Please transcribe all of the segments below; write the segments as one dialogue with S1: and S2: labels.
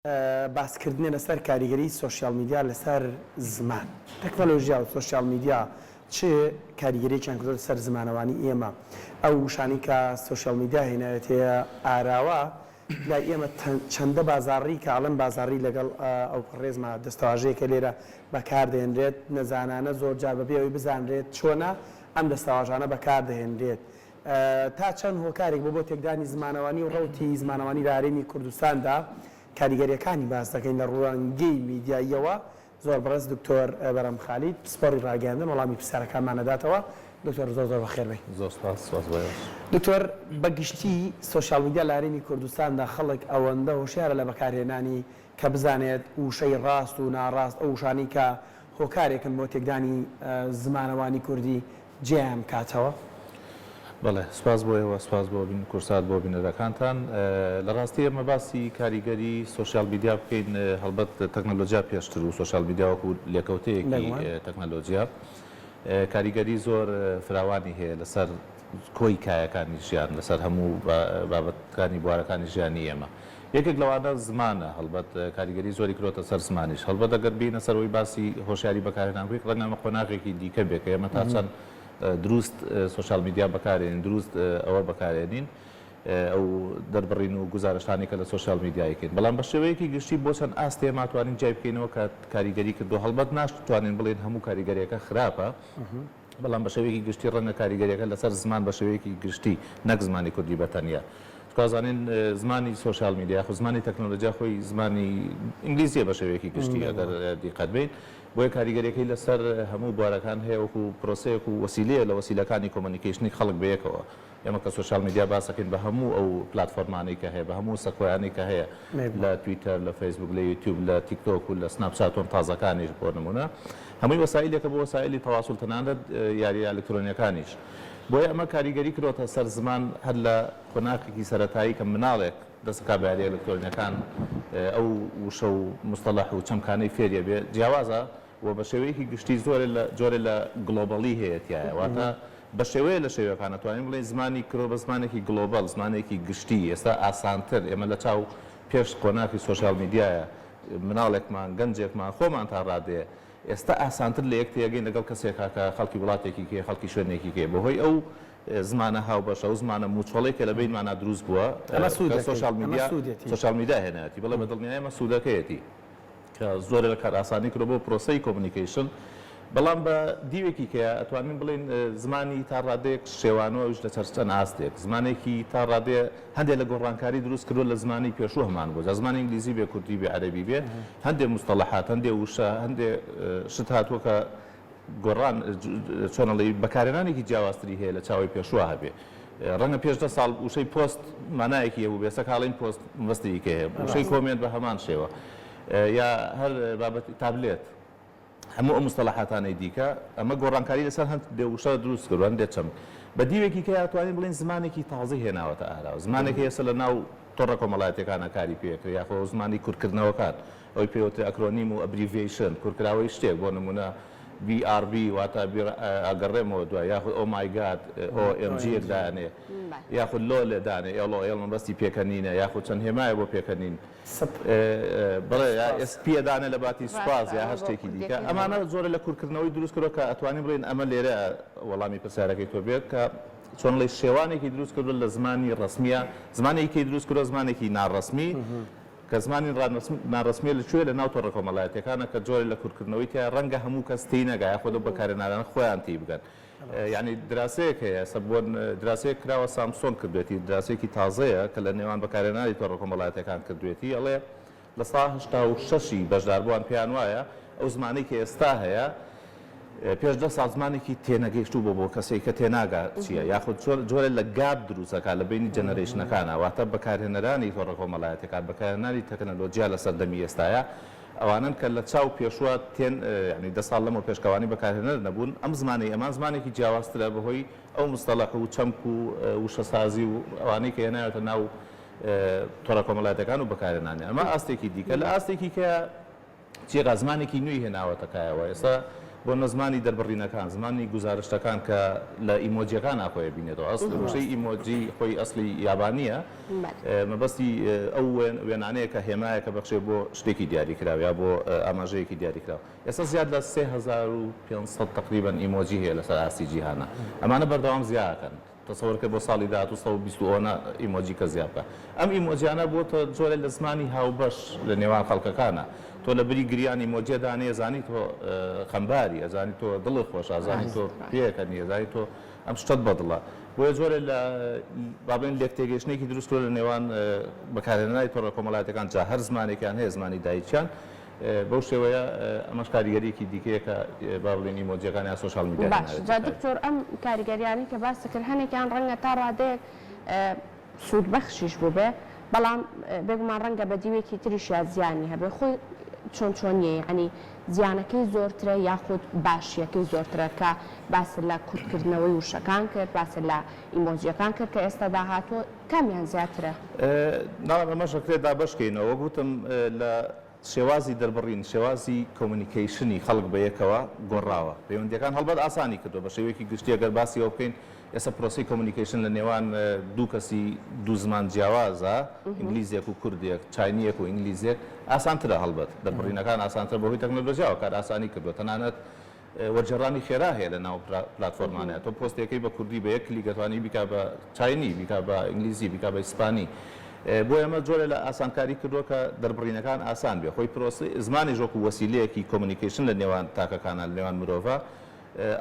S1: باسکردنە لەسەر کاریگەری سۆشیال میدیا لەسەر زمان. تەکنەلۆژیا و سۆشیال میدیا چ کاریگەریەکیان کردۆتە سەر زمانەوانی ئێمە؟ ئەو وشانەی کە سۆشیال میدیا هێناوێتەیە ئاراوە لای ئێمە چەندە بازاڕی کە ئەڵێم بازاڕی لەگەڵ ئەوپەڕێزما دەستەواژەیەکە لێرە بەکاردەهێنرێت نەزانانە زۆر جار بەبێ ئەوەی بزانرێت چۆنە ئەم دەستەواژانە بەکاردەهێنرێت تا چەند هۆکارێک بوو بۆ تێکدانی زمانەوانی و ڕەوتی زمانەوانی لە هەرێمی کوردستاندا، کاریگەرییەکانی باس دەکەین لە ڕوانگەی میدیاییەوە، زۆر بەڕێز دکتۆر بەرام خالید پسپۆڕی ڕاگەیاندن وەڵامی پرسیارەکانمان ئەداتەوە، دکتۆر زۆر زۆر بەخێر بێی.
S2: زۆر سوپاس، سوپاس بۆ ئێوەش.
S1: دکتۆر بە گشتی سۆشیال میدیا لە هەرێمی کوردستاندا خەڵک ئەوەندە هۆشیارە لە بەکارهێنانی کە بزانێت وشەی ڕاست و ناڕاست ئەو وشانەی کە هۆکارێکن بۆ تێکدانی زمانەوانی کوردی جیایان بکاتەوە؟
S2: بەڵێ سوپاس بۆ ئێوە سوپاس بۆ بین کورسات بۆ بینەرەکانتان لە ڕاستی ئێمە باسی کاریگەری سۆشیال میدیا بکەین هەڵبەت تەکنەلۆجیا پێشتر و سۆشیال میدیا وەکو لێکەوتەیەکی تەکنەلۆجیا کاریگەری زۆر فراوانی هەیە لەسەر کۆی کایەکانی ژیان لەسەر هەموو بابەتەکانی بوارەکانی ژیانی ئێمە یەکێک لەوانە زمانە، هەڵبەت کاریگەری زۆری کردۆتە سەر زمانیش. هەڵبەت ئەگەر بێینە سەر ئەوەی باسی هۆشیاری بەکارهێنان بکەین، ڕەنگە ئەمە قۆناغێکی دیکە بێ کە ئێمە تا چەند دروست سۆشیال میدیا بەکارێنین، دروست ئەوە بەکارێنین، ئەو دەربڕین و گوزارشتانەی کە لە سۆشیال میدیا ئەیکەین. بەڵام بە شێوەیەکی گشتی بۆ چەند ئاستێ ئێمە ئەتوانین جیای بکەینەوە کە کاریگەری کردووە. هەڵبەت ناشتوانین بڵێین هەموو کاریگەرییەکە خراپە، بەڵام بە شێوەیەکی گشتی ڕەنگە کاریگەرییەکە لەسەر زمان بە شێوەیەکی گشتی نەک زمانی کوردی بە تەنیا. چونکە ئەزانین زمانی سۆشیال میدیا یاخود زمانی تەکنۆلۆجیا خۆی زمانی ئینگلیزییە بە شێوەیەکی گشتی ئەگەر دیقەت بەین. بۆیە کاریگەرییەکەی لەسەر هەموو بوارەکان هەیە وەکو پرۆسەیەک و وەسیلەیە لە وەسیلەکانی communication ی خەڵک بەیەکەوە. ئێمە کە سۆشیال میدیا باس ئەکەین بە هەموو ئەو پلاتفۆرمانەی کە هەیە، بە هەموو سەکۆیانەی کە هەیە لە تویتەر، لە فەیسبوک، لە یوتیوب، لە تیکتۆک و لە سناپچات و تازەکانیش بۆ نموونە، هەمووی وەسائیلێکە بۆ وەسائیلی تەواسول تەنانەت یارییە ئەلکترۆنییەکانیش. بۆیە ئەمە کاریگەری کردۆتە سەر زمان هەر لە قۆناغێکی سەرەتایی کە مناڵێک دەست ئەکا بە یارییە ئەلکترۆنییەکان ئەو وشە و موستەڵەح و چەمکانەی فێری ئەبێ جیاوازە و بە شێوەیەکی گشتی زۆرێ لە جۆرێ لە global ی هەیە تیایا واتە بە شێوەیە لە شێوەکان ئەتوانین بڵێین زمانی کرۆ بە زمانێکی global زمانێکی گشتی ئێستا ئاسانتر ئێمە لە چاو پێش قۆناغی سۆشیال میدیایە مناڵێکمان گەنجێکمان خۆمان تا ڕادەیە ئێستا ئاسانتر لە یەک تێگەین لەگەڵ کەسێکا کە خەڵکی وڵاتێکی کێ خەڵکی شوێنێکی کێ بەهۆی ئەو زمانە هاوبەشە ئەو زمانە mutual ەی کە لە بەینمانا دروست بووە
S1: ئەمە
S2: کە
S1: سوودەکەی
S2: سۆشیال
S1: ئەمە
S2: میدیا
S1: سوودێتی.
S2: سۆشیال میدیا هێنایەتی بەڵێ بە دڵنیایی ئەمە سوودەکەیەتی. کە زۆرێ لە کارئاسانی کردوە بۆ پرۆسەی communication، بەڵام بە دیوێکی کەیا ئەتوانین بڵێین زمانی تا ڕادەیەک شێوانوە ئەویش لە چەند ئاستێک زمانێکی تا ڕادەیە هەندێ لە گۆڕانکاری دروست کردوە لە زمانی پێشوو هەمان بووە جا زمانی ئینگلیزی بێ کوردی بێ عەرەبی بێ هەندێ موستەڵەحات هەندێ وشە هەندێ شت هاتووە کە گۆڕان چۆن ئەڵێی بەکارهێنانێکی جیاوازتری هەیە لە چاوەی پێشووە هەبێ ڕەنگە پێش 10 ساڵ وشەی پۆست مانایەکی هەبوو بێ ئێستا کە ئەڵێین پۆست مەبەستی کە هەیە وشەی comment بە هەمان شێوە یا هەر بابەتی تابلێت هەموو ئەو مستەڵەحاتانەی دیکە ئەمە گۆڕانکاری لەسەر هەندێ وشە دروست کردووە هەندێ چەمک بە دیوێکی کە ئەتوانین بڵێین زمانێکی تازەی هێناوەتە ئاراوە زمانێک هەیە ئێستا لە ناو تۆڕە کۆمەڵایەتیەکانە کاری پێکرێ یاخۆ زمانی کورتکردنەوەکان ئەوەی پێی وترێ acronym و abbreviation، کورتکراوەی شتێک، بۆ نموونە BRB واتە بیر ئەگەڕێمەوە دوای، یاخود oh my god، OMG یەک دانێ، یاخود lol دانێ، LOL مەبەستی پێکەنینە، یاخود چەند هێمایە بۆ پێکەنین، بەڵێ یا SP دانێ لە باتی سوپاس یا هەر شتێکی دیکە. ئەمانە جۆرە لە کورتکردنەوەی دروست کردووە کە ئەتوانین بڵێین ئەمە لێرە وەڵامی پرسیارەکەی تۆ بێت کە چۆن ئەڵێی شێوانێکی دروست کردووە لە زمانی ڕەسمییە، زمانێکی کەی دروست کردووە زمانێکی ناڕەسمی، کە زمانی ناڕەسمییە لە کوێ؟ لە ناو تۆڕە کۆمەڵایەتییەکانە کە جۆرێ لە کورتکردنەوەی تیایە ڕەنگە هەموو کەس تێی نەگا یاخود ئەو بەکارهێنەرانە خۆیان تێی بگەن. یانی دراسەیەک هەیە ئێستا بۆ دراسەیەک کراوە سامسۆنگ کردوێتی دراسەیەکی تازەیە کە لە نێوان بەکارهێنەرانی تۆڕە کۆمەڵایەتییەکان کردوێتی ئەڵێ 86% ی بەشداربووان پێیان وایە ئەو زمانەی کە ئێستا هەیە پێش 10 ساڵ زمانێکی تێنەگەیشتوو بۆ بۆ کەسێک کە تێناگا چییە یاخود جۆرە لە gap دروست ئەکات لە بەینی generation ەکانا واتە بەکارهێنەرانی تۆڕە کۆمەڵایەتیەکان بەکارهێنەرانی تەکنەلۆجیا لە سەردەمی ئێستایا ئەوانەن کە لە چاو پێشوە تێن یانی 10 ساڵ لەمەو پێش کە ئەوانەی بەکارهێنەر نەبوون ئەم زمانەی ئەمان زمانێکی جیاوازترە بەهۆی ئەو مستەڵەح و چەمک و وشەسازی و ئەوانەی کە هێناوێتە ناو تۆڕە کۆمەڵایەتیەکان و بەکارهێنانیان ئەمە ئاستێکی دیکە لە ئاستێکی کە چیغا زمانێکی نوێی هێناوەتە کایەوە. ئێستا بۆ نە زمانی دەربڕینەکان، زمانی گوزارشتەکان کە لە ئیمۆجیەکانا خۆی ئەبینێتەوە. ئەسڵ وشەی ئیمۆجی خۆی ئەسڵی یابانییە، مەبەستی ئەو وێنانەیە کە هێمایەکە بەخشێ بۆ شتێکی دیاریکراو یا بۆ ئاماژەیەکی دیاریکراو. ئێستا زیاد لە 3500 تەقریبەن ئیمۆجی هەیە لەسەر ئاستی جیهانا. ئەمانە بەردەوام زیاکەن. تەسەوەر کە بۆ ساڵی داهاتوو 120 و ئەوەنە ئیمۆجی کە زیا بکا. ئەم ئیمۆجیانە بۆتە جۆرێ لە زمانی هاوبەش لە نێوان خەڵکەکانا. تۆ لە بری گریان ئیمۆجیە دانێ ئەزانی تۆ خەمباری، ئەزانی تۆ دڵت خۆشە، ئەزانی تۆ پێکەنی، ئەزانی تۆ ئەم شتەت بە دڵە. بۆیە جۆرێ لە با بڵێین لێکتێگەیشتنێکی دروست کردوە لە نێوان بەکارهێنەرانی تۆڕە کۆمەڵایەتیەکان جا هەر زمانێکیان هەیە زمانی دایکیان بەو شێوەیە ئەمەش کاریگەریەکی دیکەیە کە با بڵێین ئیمۆجیەکان یا سۆشیال میدیا
S3: باش جا دکتۆر ئەم کاریگەریانەی کە باست کرد هەنێکیان ڕەنگە تا ڕادەیەک سوودبەخشیش بووبێ بەڵام بێگومان ڕەنگە بە دیوێکی تریشیا زیانی هەبێ خۆی چۆن چۆنیە یەعنی زیانەکەی زۆرترە یاخود باشیەکەی زۆرترە کە باست لە کورتکردنەوەی وشەکان کرد باست لە ئیمۆجیەکان کرد کە ئێستا داهاتووە کامیان زیاترە؟
S2: ناڵێم ئەمەش ئەکرێت دابەش کەینەوە وەک وتم لە شێوازی دەربڕین، شێوازی communication ی خەڵک بە یەکەوە گۆڕاوە. پەیوەندییەکان هەڵبەت ئاسانی کردووە. بە شێوەیەکی گشتی ئەگەر باسی ئەوە بکەین، ئێستا پرۆسەی communication لە نێوان دوو کەسی دوو زمان جیاوازە، ئینگلیزێک و کوردێک، چاینییەک و ئینگلیزێک، ئاسانترە هەڵبەت. دەربڕینەکان ئاسانترە بەهۆی تەکنەلۆژیاوە کارئاسانی کردووە. تەنانەت وەرگێڕانی خێرا هەیە لە ناو پلاتفۆرمانە تۆ پۆستێکەی بە کوردی بە یەک کلیک ئەتوانی بیکا بە چاینی بیکا بە ئینگلیزی بیکا بە ئیسپانی بۆیە ئەمە جۆرێ لە ئاسانکاری کردووە کە دەربڕینەکان ئاسان بێ خۆی پرۆسەی زمانیش وەکو وەسیلەیەکی communication لە نێوان تاکەکانە لە نێوان مرۆڤە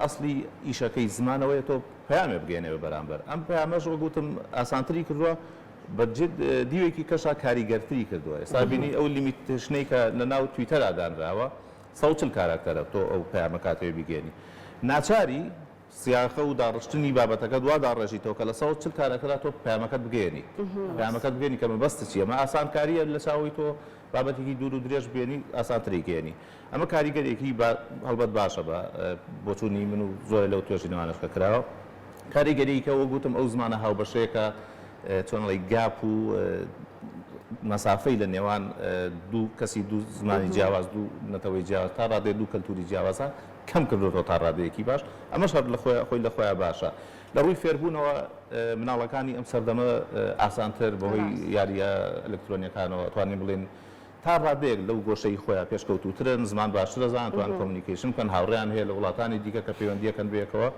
S2: ئەسڵی ئیشەکەی زمانەوەیە تۆ پەیامێ بگەیەنێ بە بەرامبەر ئەم پەیامەش وەک وتم ئاسانتری کردووە بە جد دیوێکی کەشا کاریگەرتری کردووە ئێستا بینی ئەو limitation ەی کە لە ناو تویتەرا دانراوە 140 کاراکتەرە تۆ ئەو پەیامە کاتەوێ بیگەیەنی ناچاری سیاقە و داڕشتنی بابەتەکەت وا داڕێژیتەوە کە لە 140 کاراکتەرا تۆ پەیامەکەت بگەیەنیت پەیامەکەت بگەیەنی کە مەبەستت چیە ئەمە ئاسانکاریە لە چاوەی تۆ بابەتێکی دوور و درێژ بێنی ئاسانتری گەیەنی ئەمە کاریگەرێکی با هەڵبەت باشە بە بۆچوونی من و زۆرێ لەو توێژینەوانەش کە کراوە کاریگەریی کە وەک وتم ئەو زمانە هاوبەشەیە کە چۆن ئەڵێی gap و مەسافەی لە نێوان دوو کەسی دوو زمانی جیاواز دوو نەتەوەی جیاواز تا ڕادەیە دوو کەلتوری جیاوازە کەم کردوێتەوە تا ڕادەیەکی باش ئەمەش هەر لە خۆی خۆی لە خۆیان باشە لە ڕووی فێربوونەوە مناڵەکانی ئەم سەردەمە ئاسانتر بەهۆی یاریە ئەلکترۆنیەکانەوە توانین بڵێن تا ڕادەیەک لەو گۆشەی خۆیان پێشکەوتووترن زمان باشتر دەزانن توان communication بکەن هاوڕێیان هەیە لە وڵاتانی دیکە کە پەیوەندیەکەن بەیەکەوە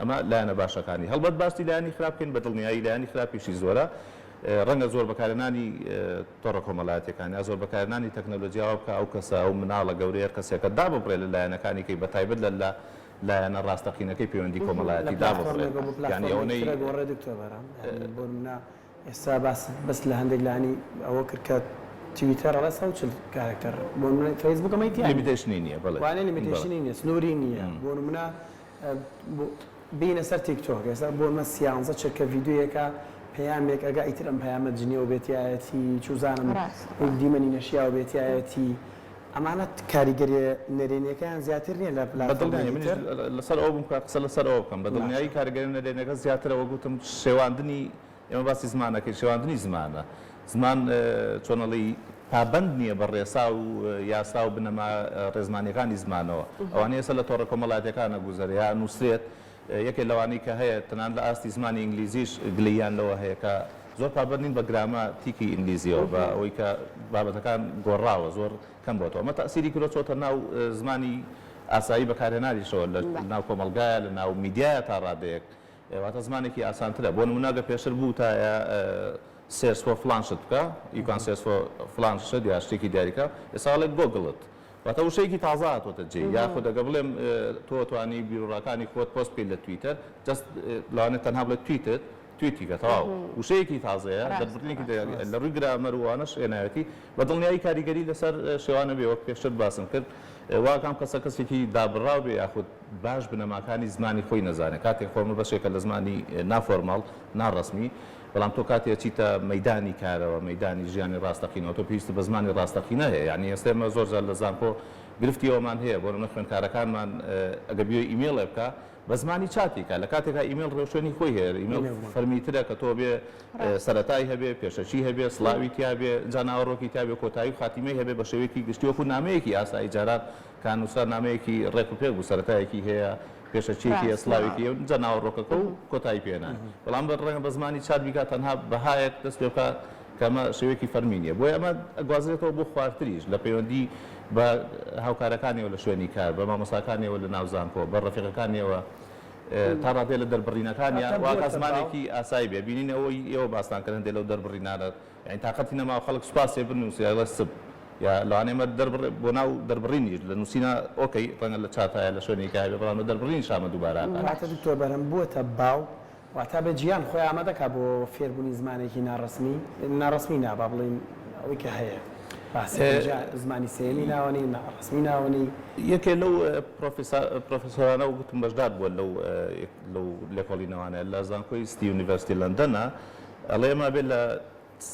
S2: ئەمە لایەنە باشەکانی. هەڵبەت باسی لایەنی خراپ بکەین بە دڵنیایی لایەنی خراپیشی زۆرە. ڕەنگە زۆر بەکارهێنانی تۆڕە کۆمەڵایەتیەکان یا زۆر بەکارهێنانی تەکنەلۆجیا وا بکا ئەو کەسە، ئەو مناڵە گەورەیە کەسێکە داببڕێ لە لایەنەکانی کەی بە تایبەت لە لە لایەنە ڕاستەقینەکەی پەیوەندی
S1: لە
S2: کۆمەڵایەتی داببڕێ.
S1: پلاتفۆرمێکەوە بۆ
S2: یانی
S1: پلاتفۆرمێکی
S2: ئەوەنەی.
S1: تر ئەگۆڕێ دکتۆر بەرام. یانی بۆ نمونە ئێستا باست بەس لە هەندێک لایەنی ئەوە کرد کە تویتەر ئەڵێ 140 کارەکتەر بۆ نمونە فەیسبوک ئەمەی تیا نییە.
S2: limitation ی نییە بەڵێ.
S1: وانە
S2: بەڵێ.
S1: limitation ی نییە سنووری نییە بۆ نمونە بینە سەر تیک تۆک ئێستا بۆ نمونە سیانزە چرکە ڤیدیۆیەکە پەیامێک ئەگا ئیتر ئەم پەیامە جنێو بێتیایەتی چوزانم دیمەنی نەشیاو بێتیایەتی ئەمانە کاریگەریە نەرێنیەکەیان زیاتر نیە لە
S2: بە دڵنیایی
S1: پلاتفۆرمێکی
S2: منیش
S1: تر؟
S2: لەسەر ئەوە بووم کە قسە لەسەر ئەوە بکەم بە دڵنیایی
S1: باشە.
S2: کاریگەریە نەرێنیەکە زیاترە وەک وتم شێواندنی ئێمە باسی زمان ئەکەین شێواندنی زمانە زمان چۆن ئەڵێی پابەند نییە بە ڕێسا و یاسا و بنەما ڕێزمانییەکانی زمانەوە ئەوانەی ئێستا لە تۆڕە کۆمەڵایەتییەکان ئەگوزەرێ یا ئەنووسرێت یەکێ لەوانەی کە هەیە تەنانەت لە ئاستی زمانی ئینگلیزیش گلەییان لەوە هەیە کە زۆر پابەند نین بە گرامە تیکی ئینگلیزییەوە بە ئەوەی کە بابەتەکان گۆڕاوە زۆر کەم بۆتەوە ئەمە تەئسیری کردووە چۆتە ناو زمانی ئاسایی بەکارهێنانیشەوە لە ناو کۆمەڵگایە لە ناو میدیایە تا ڕادەیەک واتە زمانێکی ئاسانترە بۆ نمونە گەر پێشتر بوتایە search for فلان شت بکە you can search for فلان شت یا شتێکی دیاریکە ئێستا ئەڵێ Google it واتە وشەیەکی تازە هاتۆتە جێی یاخود ئەگە بڵێم تۆ توانی بیروڕاکانی خۆت پۆست بکەیت لە تویتەر just لەوانەیە تەنها بڵێ tweet it tweet ی کە تەواو وشەیەکی تازەیە دەربڕینێکی لە ڕووی گرامەر و ئەوانەش هێناوێتی بە دڵنیایی کاریگەری لەسەر شێوانە بێ وەک پێشتر باسم کرد واکام کەسە کەسێکی دابڕاو بێ یاخود باش بنەماکانی زمانی خۆی نەزانێ کاتێک خۆ ئەمە بەشێکە لە زمانی نافۆرماڵ ناڕەسمی بەڵام تۆ کاتێ ئەچیتە مەیدانی کارەوە مەیدانی ژیانی ڕاستەقینەوە تۆ پێویستت بە زمانی ڕاستەقینە هەیە یانی ئێستا ئێمە زۆر جار لە زانکۆ گرفتی ئەوەمان هەیە بۆ نمونە خوێندکارەکانمان ئەگەر بیەوێ ئیمێڵێ بکا. بە زمانی چاتی کا، لە کاتێکا ئیمێڵ ڕێوشوێنی خۆی هەیە، ئیمێڵ فەرمیترە کە تۆ بێ سەرەتای هەبێ، پێشەکی هەبێ، سڵاوی تیا بێ، جا ناوەڕۆکی تیا بێ، کۆتایی و خاتیمەی هەبێ بە شێوەیەکی گشتی وەکوو نامەیەکی ئاسایی جاران کە نووسرا نامەیەکی ڕێک و پێک بوو سەرەتایەکی هەیە، پێشەکییەکی هەیە، سڵاوێکی هەیە و جا ناوەڕۆکەکە و کۆتایی پێ هێنان. بەڵام ڕەنگە بە زمانی چات بیکا تەنها بە هایەک دەست پێ بکا کە ئەمە شێوەیەکی فەرمی نییە. بۆیە ئەمە ئەگوازرێتەوە بۆ خوارتریش لە پەیوەندی بە هاوکارەکانیەوە لە شوێنی کار، بە مامۆستاکانیەوە لە ناو زانکۆ، بە ڕەفیقەکانیەوە تا ڕادەیە لە دەربڕینەکانیا
S1: واتە
S2: واتا
S1: بووەتە باو.
S2: زمانێکی ئاسایی بێ. بینین ئەوەی ئێوە باستان کرد هەندێ لەو دەربڕینانە یانی تاقەتی نەماوە خەڵک سوپاسێ بنووسێ ئەڵێ سب یا لەوانەیە ئەمە دەربڕێ بۆ ناو دەربڕینیش لە نووسینا okay ڕەنگە لە چاتایە لە شوێنێکا هەبێ بەڵام لە دەربڕینیش ئەمە دووبارە ئەکات.
S1: واتە دکتۆر بەرهەم بووەتە باو واتا بێ جیان خۆی ئامادە کا بۆ فێربوونی زمانێکی ناڕەسمی، ناڕەسمی نا با بڵێین ئەوەی کە هەیە باسی جا زمانی سێیەمی ناوەنی، ناڕەسمی ناوەنی.
S2: یەکێ لەو پرۆفیسۆرانە وتم بەشدار بووە لەو لەو لێکۆڵینەوانە لە زانکۆی City University لەندەنە ئەڵێ ئێمە ئەبێ لە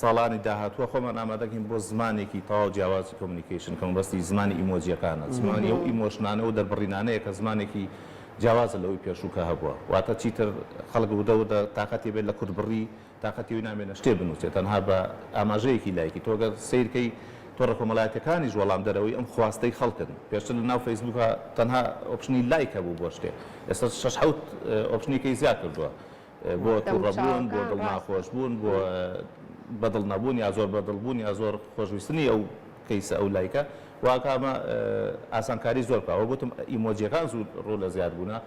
S2: ساڵانی داهاتووە خۆمان ئامادە کەین بۆ زمانێکی تەواو جیاوازی communication کە مەبەستی زمانی ئیمۆجییەکانە، زمانی ئەو emotion انە و دەربڕینانەیە کە زمانێکی جیاوازە لەوەی پێشوو کە هەبووە. واتە چیتر خەڵک وردە وردە تاقەتی بێت لە کورتبڕی، تاقەتی ئەوی نامێنێ شتێ بنووسێ تەنها بە ئاماژەیەکی لایکی. تۆ گەر سەیر کەی تۆڕە کۆمەڵایەتییەکانیش وەڵامدەرەوەی ئەم خواستەی خەڵکن. پێشتر لە ناو فەیسبووکا تەنها option ی like هەبوو بۆ شتێ، ئێستا شەش حەوت option ی کەی زیاد کردووە. بۆ توڕەبوون، بۆ دڵ ناخۆشبوون، بۆ بەدڵ نەبوون یا زۆر بەدڵ بوون یا زۆر خۆشویستنی ئەو کەیسە ئەو لایکە واکا ئەمە ئاسانکاری زۆر بکا. وەک وتم ئیمۆجیەکان زوو ڕوو لە زیاد بوونە.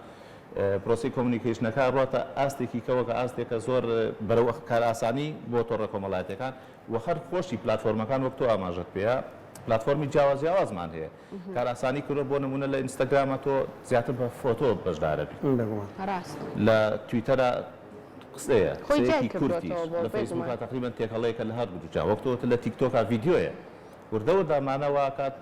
S2: پرۆسەی communication ەکە ڕواتە ئاستێکی کەوە کە ئاستێکە زۆر بەرەو کارئاسانی بۆ تۆڕە کۆمەڵایەتیەکان و هەر خۆشی پلاتفۆرمەکان وەک تۆ ئاماژەت پێیا پلاتفۆرمی جیاواز جیاوازمان هەیە کارئاسانی کردوە بۆ نمونە لە ئینستاگراما تۆ زیاتر بە فۆتۆ بەشدارەبی.
S1: بێگومان.
S3: ڕاستە.
S2: لە تویتەرا قسەیە،
S3: خۆی جیای
S2: قسەیەکی کورتیش،
S3: کردۆتەوە بۆ
S2: لە فەیسبووکا
S3: بێگومان.
S2: تەقریبەن تێکەڵەیەکە لە هەردووکیان، وەک تۆ وتت لە تیکتۆکا ڤیدیۆیە. وردە وردە ئەمانە وا ئەکات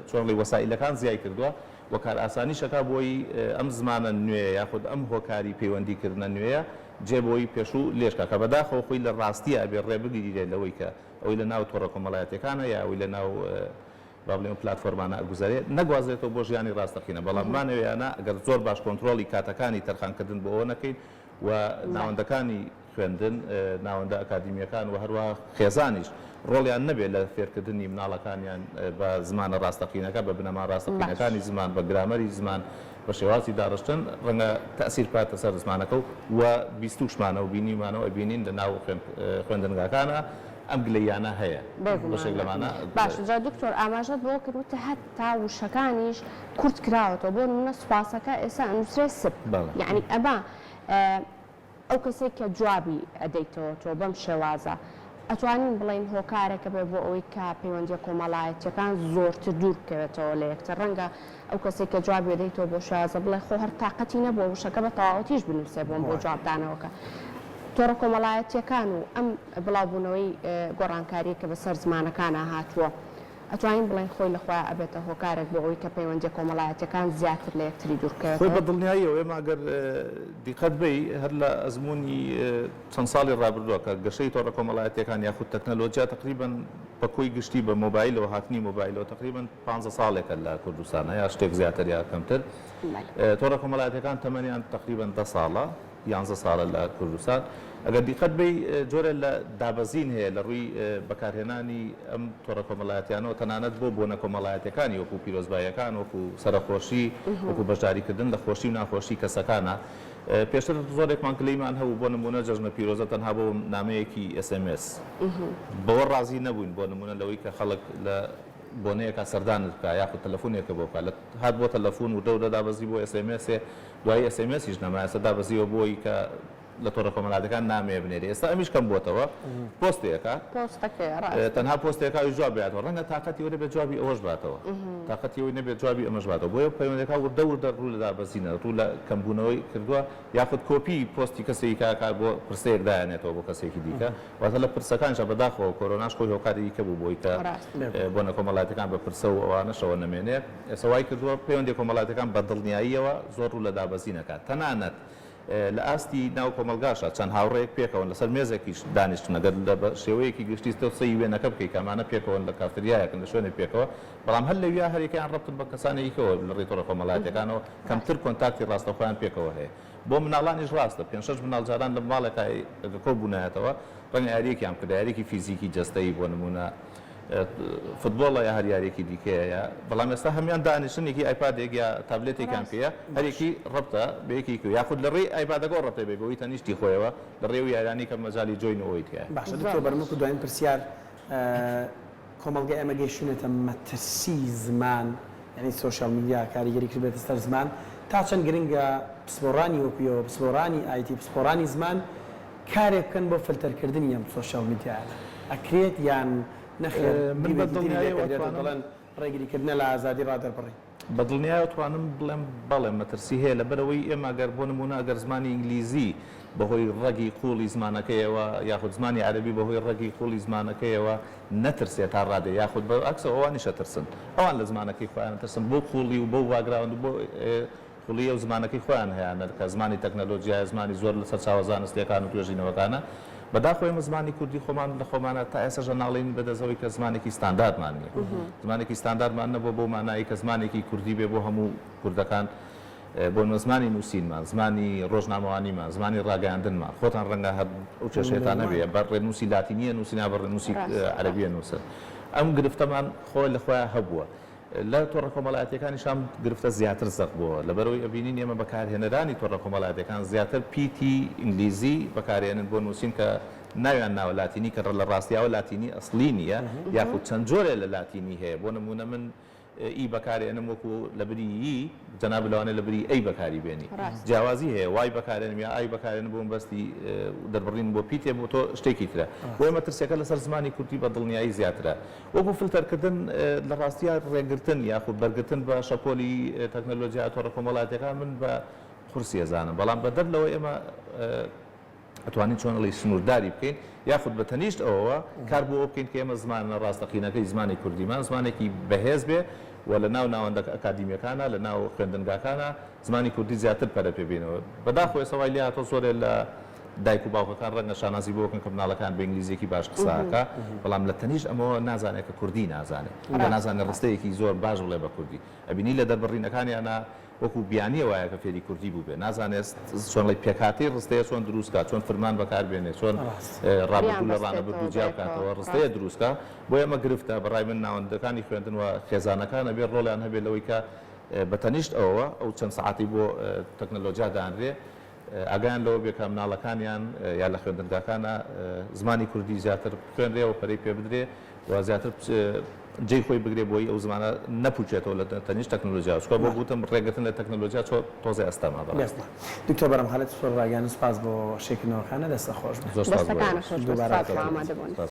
S2: چۆن بڵێی وەسائیلەکان زیای کردوە و کارئاسانیش ئەکا بۆی ئەم زمانە نوێیە یاخود ئەم هۆکاری پەیوەندی کردنە نوێیە جێ بۆی پێشوو لێژ کا کە بەداخەوە خۆی لە ڕاستیا ئەبێ ڕێ بگیرێ لەوەی کە ئەوەی لە ناو تۆڕە کۆمەڵایەتیەکانە یا ئەوەی لە ناو با بڵێم ئەو پلاتفۆرمانە ئەگوزەرێ نەگوازرێتەوە بۆ ژیانی ڕاستەقینە، بەڵام بمانەوێ یا نا ئەگەر زۆر باش کۆنترۆڵی کاتەکانی تەرخانکردن بۆ ئەوە نەکەین و ناوەندەکانی خوێندن، ناوەندە ئەکادیمییەکان و هەروەها خێزانیش ڕۆڵیان نەبێ لە فێرکردنی مناڵەکانیان بە زمانە ڕاستەقینەکە، بە بنەما ڕاستەقینەکانی زمان، بە گرامەری زمان، بە شێوازی داڕشتن، ڕەنگە تەئسیر بکاتە سەر زمانەکە و و بیستووشمانە و بینیومانە و ئەبینین لە ناو خوێندنگاکانا ئەم گلەییانە هەیە
S3: بێگومان
S2: بەشێک لەمانە
S3: باشە جا دکتۆر ئاماژەت بەوە کرد وتت هەتا وشەکانیش کورت کراوەتەوە بۆ نمونە سوپاسەکە ئێستا ئەنوسرێ سپ
S2: بەڵێ.
S3: یەعنی ئەمە ئەو کەسەی کە جوابی ئەدەیتەوە تۆ بەم شێوازە ئەتوانین بڵێین هۆکارێکە بێ بۆ ئەوەی کە پەیوەندیە کۆمەڵایەتیەکان زۆرتر دوور بکەوێتەوە لە یەکتر ڕەنگە ئەو کەسەی کە جوابی ئەدەیتەوە بۆ شێوازە بڵێ خۆ هەر تاقەتی نەبووە وشەکە بە تەواوەتیش بنووسێ بۆم بۆ جوابدانەوەکە. تۆڕە کۆمەڵایەتییەکان و ئەم بڵاوبوونەوەی گۆڕانکارییە کە بەسەر زمانەکانا هاتووە، ئەتوانین بڵێین خۆی لە خۆیا ئەبێتە هۆکارێک بۆ ئەوەی کە پەیوەندییە کۆمەڵایەتییەکان زیاتر لە یەکتری دوور
S2: خۆی بە
S3: بکەوێتەوە؟
S2: دڵنیاییەوە ئێمە ئەگەر دیقەت بەی هەر لە ئەزموونی چەند ساڵی ڕابردووە کە گەشەی تۆڕە کۆمەڵایەتییەکان یاخود تەکنەلۆجیا تەقریبەن بە کۆی گشتی بە مۆبایلەوە هاتنی مۆبایلەوە تەقریبەن پانزە ساڵێکە لە کوردستانە یا شتێک زیاتر یا کەمتر تۆڕە کۆمەڵایەتیەکان تەمەنیان تەقریبەن دە ساڵە یانزە ساڵە لە کوردستان ئەگەر دیقەت بەی جۆرە لە دابەزین هەیە لە ڕووی بەکارهێنانی ئەم تۆڕە کۆمەڵایەتیانەوە تەنانەت بۆ بۆنە کۆمەڵایەتیەکانی وەکو پیرۆزباییەکان وەکو سەرەخۆشی وەکو بەشداریکردن لە خۆشی و ناخۆشی کەسەکانە پێشتر زۆرێکمان گلەیمان هەبوو بۆ نموونە جەژنە پیرۆزە تەنها بۆ نامەیەکی SMS بەوە ڕازی نەبووین بۆ نموونە لەوەی کە خەڵک لە بۆنەیەکا سەردانت بکا یاخود تەلەفونێکە بۆ بکا لە هات بۆ تەلەفون وردە وردە دابەزی بۆ SMS ێ دوایی SMS یش نەما ئێستا دابەزیوە بۆی کە لە تۆڕە کۆمەڵاتەکان نامەیە بنێری ئێستا ئەمیش کەم بۆتەوە پۆستێکە
S3: پۆستەکەیە ڕاستە.
S2: تەنها پۆستێکە ئەویش جواب باتەوە ڕەنگە تاقەتی ئەوە نەبێت جوابی ئەوەش باتەوە تاقەتی ئەوەی نەبێت جوابی ئەمەش باتەوە بۆیە پەیوەندەکان وردە وردە ڕوو لە دابەزینە ڕوو لە کەمبوونەوەی کردووە یاخود کۆپی پۆستی کەسێکی کاکە بۆ پرسەیەک دایانێتەوە بۆ کەسێکی دیکە واتە لە پرسەکانیشا بەداخەوە کۆرۆناش خۆی هۆکاری دیکە بوو بۆی کە بۆنە کۆمەڵایەتیەکان بە پرسە و ئەوانەشەوە نەمێنێ ئێستا وای کردووە پەیوەندیە کۆمەڵایەتیەکان بە دڵنیاییەوە زۆر ڕوو لە دابەزین ئەکات تەنانەت. لە ئاستی ناو کۆمەڵگاشا چەند هاوڕێیەک پێکەوەن لەسەر مێزێکیش دانیشتن ئەگەر لە بە شێوەیەکی گشتی تۆ سەیری وێنەکە بکەی کە ئەمانە پێکەوەن لە کافتریایەکن لە شوێنێک پێکەوە بەڵام هەر لەویا هەریەکەیان ڕەبتن بە کەسانێکی کەوە لە ڕێی تۆڕە کۆمەڵایەتیەکانەوە کەمتر کۆنتاکتی ڕاستەوخۆیان پێکەوە هەیە بۆ مناڵانیش ڕاستە پێنج شەش مناڵ جاران لە ماڵێکا ئەگەر کۆ بوونایەتەوە ڕەنگە یارییەکیان بکردایە یارییەکی فیزیکی جەستەیی بۆ نموونە فتبۆڵە یا هەر یارییەکی دیکەیە یا بەڵام ئێستا هەموویان دانیشتن یەکی ئایپادێک یا تابلێتێکیان پێیە هەریەکی ڕەبتە بە یەکێکی کەوە یاخود لە ڕێی ئایپادەکەوە ڕەبتە بێ بەوەی تەنیشتی خۆیەوە لە ڕێی ئەو یاریانەی کە مەجالی join و ئەوەی تیایە.
S1: باشە دکتۆر بەرم وەکو دواین پرسیار کۆمەڵگای ئێمە گەیشتوونەتە مەترسی زمان یانی سۆشیال میدیا کاریگەری کردبێتە سەر زمان تا چەند گرنگە پسپۆڕانی وەکو ئێوە پسپۆڕانی ئایتی پسپۆڕانی زمان کارێک بکەن بۆ فلتەرکردنی ئەم سۆشیال میدیایانە ئەکرێت یان نەخێر
S2: من بە
S1: دیوێکی تری
S2: دڵنیایەوە
S1: لێکەدرێتەوە
S2: ئەتوانم
S1: دەڵێن ڕێگریکردنە لە ئازادی ڕادەربڕین.
S2: بە دڵنیایەوە توانم بڵێم بەڵێ مەترسی هەیە لەبەرئەوەی ئێمە گەر بۆ نموونە ئەگەر زمانی ئینگلیزی بەهۆی ڕەگی قووڵی زمانەکەیەوە یاخود زمانی عەرەبی بەهۆی ڕەگی قووڵی زمانەکەیەوە نەترسێ تا ڕادەی یاخود بە عەکسەوە ئەوانیش ئەترسن ئەوان لە زمانەکەی خۆیان ئەترسن بۆ قووڵی و بەو باکگراوند و بۆ قوڵییە و زمانەکەی خۆیان هەیانە کە زمانی تەکنەلۆجیایە، زمانی زۆر لە سەرچاوە زانستییەکان و توێژینەوەکانە. بەداخەوە ئێمە زمانی کوردی خۆمان لە خۆمانا تا ئێستاش ئەناڵێین بە دەست ئەوەی کە زمانێکی ستانداردمان نییە. زمانێکی ستانداردمان نەبووە بەو مانایەی کە زمانێکی کوردی بێ بۆ هەموو کوردەکان. بۆ نموونە زمانی نووسینمان، زمانی ڕۆژنامەوانیمان، زمانی ڕاگەیاندنمان، خۆتان ڕەنگە هەر ئەو کێشەیەتان هەبێ، بە ڕێنووسی لاتینی ئەنووسن یا بە ڕێنووسی عەرەبی ئەنووسن. ئەم گرفتەمان خۆی لە خۆیا هەبووە. لە تۆڕە کۆمەڵایەتیەکانیش ئەم گرفتە زیاتر زەق بۆوە، لەبەرئەوەی ئەبینین ئێمە بەکارهێنەرانی تۆڕە کۆمەڵایەتیەکان زیاتر پیتی ئینگلیزی بەکارئێنن بۆ نووسین کە ناویان ناوە لاتینی کە لە ڕاستیاوە لاتینی ئەسڵی نییە یاخود چەند جۆرێ لە لاتینی هەیە بۆ نموونە من ئی بەکارئێنم وەکو لەبری ی جەنابت لەوانەیە لەبری ئەی بەکاری بێنی جیاوازی هەیە وای بەکارێنم یا ئای بەکارێنم بۆ مەبەستی دەربڕین بۆ پیتێ بۆ تۆ شتێکی ترە بۆیە مەترسیەکە لەسەر زمانی کوردی بە دڵنیایی زیاترە وەکو فلتەرکردن لە ڕاستیا ڕێگرتن یاخود بەرگرتن بە شەپۆلی تەکنەلۆجیا تۆڕە کۆمەڵایەتیەکان من بە قورسی ئەزانم بەڵام بەدەر لەوە ئێمە ئەتوانین چۆن ئەڵێی سنوورداری بکەین یاخود بە تەنیشت ئەوەوە کار بۆ ئەوە بکەین کە ئێمە زمانە ڕاستەقینەکەی زمانی کوردیمان زمانێکی بەهێز بێ و لە ناو ناوەندە ئەکادیمیەکانا لە ناو خوێندنگاکانا زمانی کوردی زیاتر پەرە پێ بینەوە بەداخەوە ئێستا وای لێهاتووە زۆرێ لە دایک و باوکەکان ڕەنگە شانازی بۆ بکەن کە مناڵەکان بە ئینگلیزیەکی باش قسە ئەکا بەڵام لە تەنیشت ئەمەوە نازانێ کە کوردی نازانێ یا نازانێ ڕستەیەکی زۆر باش بڵێ بە کوردی ئەبینی لە دەربڕینەکانیانا وەکو بیانیە وایە کە فێری کوردی بووبێ نازانێ چۆن ڵی پێکهاتەی ڕستەیە چۆن دروست کا چۆن فرمان بەکار بێنێ چۆن ڕابردوو لە ڕانەبردوو جیا بکاتەوە ڕستەیە دروست کا بۆیە ئەمە گرفتە بەڕای من ناوەندەکانی خوێندن و خێزانەکان ئەبێ ڕۆڵیان هەبێ لەوەی کە بە تەنیشت ئەوەوە ئەو چەند سەعاتەی بۆ تەکنەلۆجیا دانرێ ئاگایان لەوە بێ کە مناڵەکانیان یا لە خوێندنگاکانا زمانی کوردی زیاتر بخوێنرێ و پەرەی پێ بدرێ و زیاتر جێی خۆی بگرێ بۆی ئەو زمانە نەپووکێتەوە لە تەنیشت تەکنەلۆجیا چونکە وەک وتم ڕێگرتن لە تەکنەلۆجیا چۆ تۆزێ ئەستەمە بەڕاستی.
S1: دکتۆر بەرەم خالد پسپۆڕ ڕاگەیاندن سوپاس بۆ شیکردنەوەکانت دەستت خۆش بێت.
S2: زۆر سوپاس بۆ
S3: دەستەکانت
S2: ئێوەش.
S3: خۆش بێت
S1: دووبارە
S3: سوپاس بۆ
S1: دەبینین.
S3: ئامادەبوونت.
S2: سوپاس.